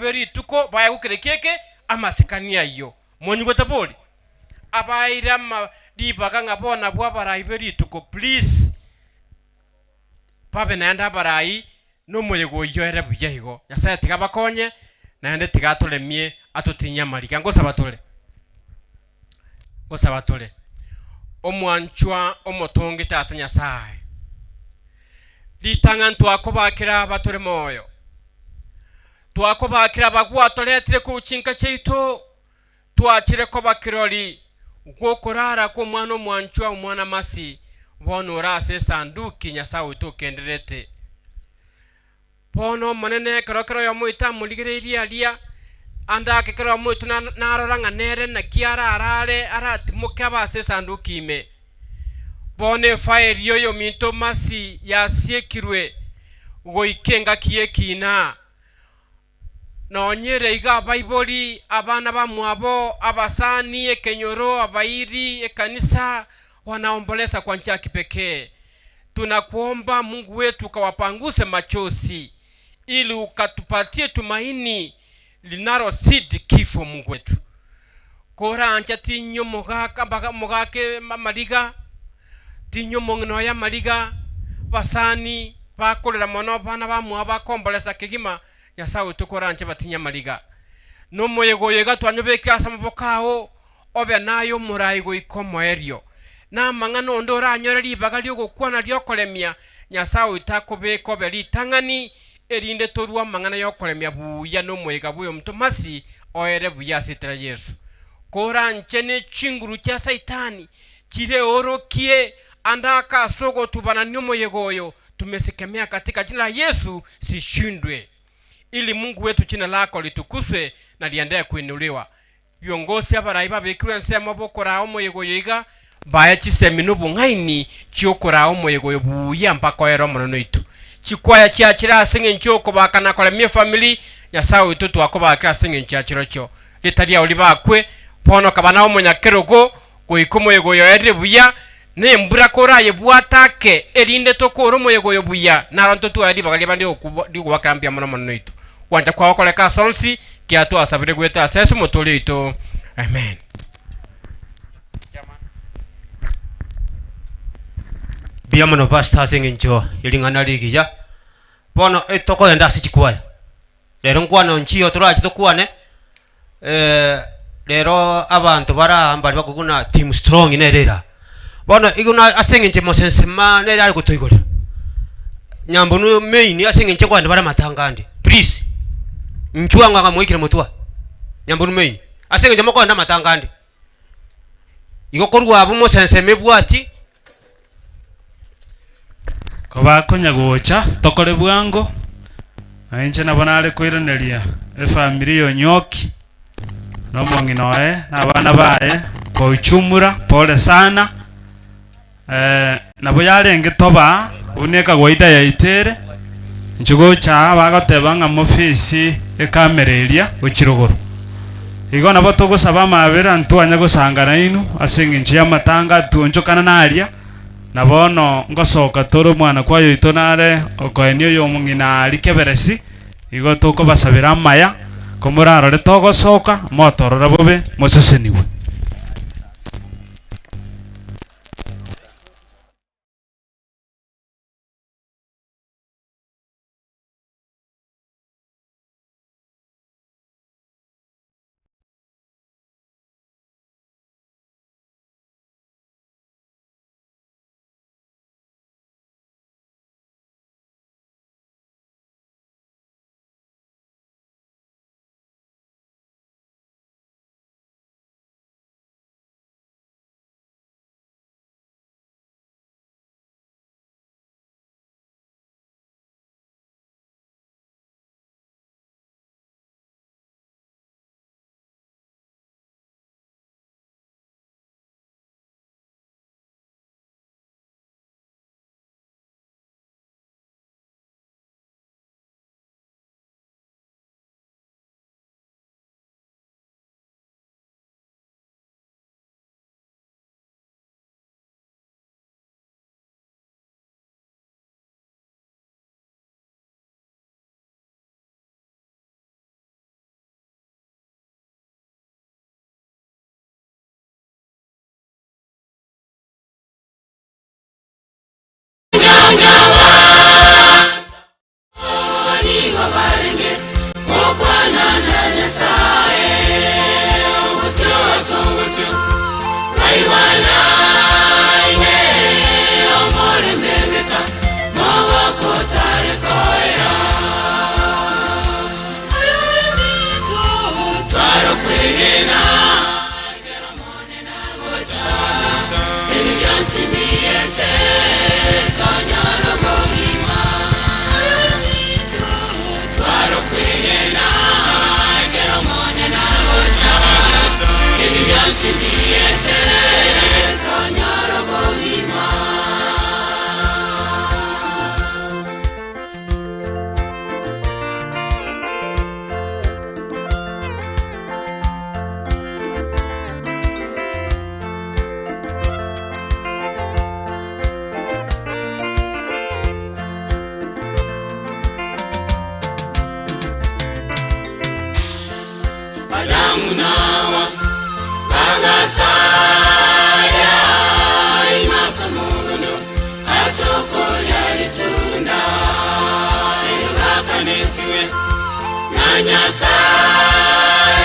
Be rituko baegwe kereki eke amasikani ayio. Monyigwete bori? Abaeire ama ribaga ng'a bono abwo abarai be rituko please babe naende abarai nomoyega oyio ere buya igo. Nyasaye tiga abakonye naende tiga atoremie atotinyie amariga. Ngosaba tore. Ngosaba tore. Omwanchwa omotongi Tata Nyasaye, ritang'ani twakobakera aba tore moyo. Twakobakera abagwatoretire korwa chinka chiaito, twachire koba kirori gw'okorara kw'Omwana omwanchwa, Omwana Masi, bono ore ase esanduki Nyasae oito okendererete. Bono Omonene, ekero kera oyomo oito amorigereirie aria, ande ake kera oyomo oito narora ng'a nere naki ararare aratimoke abe ase esanduki ime. Bono efaeli y'oyominto Masi yasiekirwe goika engaki y'ekiina. Nonya ere iga abaibori, abana bamwabo, abasani, ekenyoro, abairi, ekanisa, wanaomboleza kwa njia ya kipekee. Tunakuomba Mungu wetu ukawapanguse machozi ili ukatupatie tumaini linalozidi kifo Mungu wetu. Korancha tinywa omogaka mpaka omogaka amariga, tinywa omong'ina oye amariga, abasani bakorera mono abana bamwabo bakomboresa kegima, Nyasae oito koranche batinye amariga. Na omoyega oyo iga twanyobekire ase amaboko ao, obe naye omorai goika omoerio. Na amang'ana onde oranyore ribaga ri'ogokwana ri'okoremia, Nyasae oito akobeke obe ritang'ani, erinde torue amang'ana y'okoremia buya nomoyega bw'oyomonto masi oere buya ase etera Yeso. Koranche ne chinguru chia Saitani chireorokie ande ake ase ogotubanania omoyega oyo, tumesikemea katika jina la Yesu sishindwe, ili Mungu wetu jina lako litukuzwe na liendelee kuinuliwa. Biongosi abarai babekirwe ensemo bokoraa omoyega oyo iga, bae chisemi nobong'aini chiokoraa omoyega oyo buya mpaka oere Omonene oito. Chikwaya chiachire ase eng'encho yokobaka na koremia efamiri, Nyasae oito twakobakire ase eng'encho ya chirochio. Rieta riao ribakwe, bono kaba naye omonyakerogo goika omoyega oyo oerire buya, na embura korayebwate ake, erinde tokore omoyega oyo buya, naro ntotware ribaga riabande ri'okobakera mbuya mono Omonene oito. Gwancha kwao koreka ase onsi, kiagera twasabire goeta ase Yeso Omotooria oito. Amen. Mbuya mono pastor ase eng'encho ye ring'ana rigiya. Bono etokogenda ase chikwaya, rero nkwane nchiyo torache tokwane. Rero abanto bare aa mbare bakobua buna team strong nere ere aa. Bono igo na ase eng'encho mosensema nere are gotoigoria, nyambonu main ase eng'encho nkogenda bare amatanga ande, please, inchuo ang'o anga moikire motwe aa, nyambonu main, ase eng'encho mokogenda amatanga ande. Igo korwa abwo mosenseme ebwati. Kobakonya gocha, tokore bwango, na inche nabo nare koiraneria efamiri ya Onyoki, na omong'ina oye, na abana baye, kwa ujumla, pole sana, nabo yarenge toba buna ekawaida yaito ere, inche gocha aa bagoteba ng'a mofisi ekamera eria gochia rogoro. Igo nabo togosaba amaabera ntwanye gosanga nainwe ase engencho y'amatanga atuonchokana naria, na bono ngosoka tore omwana kwaye oito nare okoenia oyomong'ina aria keberesi, igo tokobasabera amaya, komorarore togosoka, motorore bobe, mosesenigwe. Baigwanaine omorembe beka mogokotarekoera twarokwegena ekero monene agocha ebi byonsi mbiete tonyora obogima twarokwegena ekero monene agocha ebi byonsi mbiete tonyora obogima. Adamu nawa bagasaya imaso muguno asokolya litunda eryo bakanetiwe na Nyasaye.